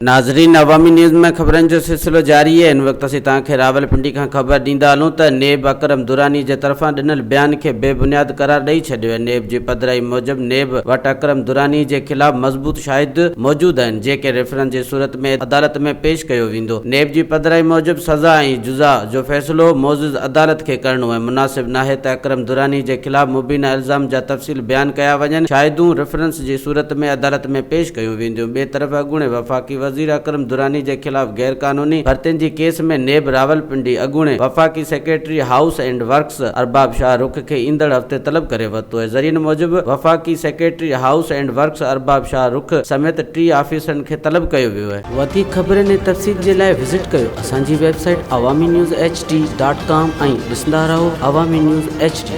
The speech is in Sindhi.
ناظرين عوامي نيوز ۾ خبرن جو سلسلو جاري آهي، هن وقت اسين توهان کي راولپنڊي کان خبر ڏيندا هلون ته نيب اڪرم دراني جي طرفان ڏنل بيان کي بي بنياد قرار ڏئي ڇڏيو آهي، نيب جي پڌرائي موجب نيب وٽ اڪرم دراني جي خلاف مضبوط شاهد موجود آهن، جيڪي ريفرنس جي صورت ۾ عدالت ۾ پيش ڪيو ويندو، نيب جي پڌرائي موجب سزا ۽ جزا جو فيصلو معزز عدالت کي ڪرڻو آهي، مناسب ناهي ته اڪرم دراني جي خلاف مبينا الزام جا تفصيل بيان ڪيا وڃن، شاهدون ريفرنس جي صورت ۾ عدالت ۾ پيش ڪيون وينديون. ٻئي طرف اڳوڻي وفاقي وزير اڪرم دراني جي خلاف غير قانوني ڀرتين جي ڪيس ۾ نيب راولپنڊي اڳوڻي وفاقي secretary house and works Arbab Shah Rukh کي ايندڙ هفتي طلب ڪري ورتو آهي. ذريعن موجب وفاقي secretary house and works Arbab Shah Rukh سميت 30 آفيسرن کي طلب ڪيو ويو آهي. وڌيڪ خبرن ۽ تفصيل جي لاء وزٽ ڪيو اسان جي website Awami news H D dot com ۽ ڏسندا رهو عوامي نيوز ايڇ ڊي.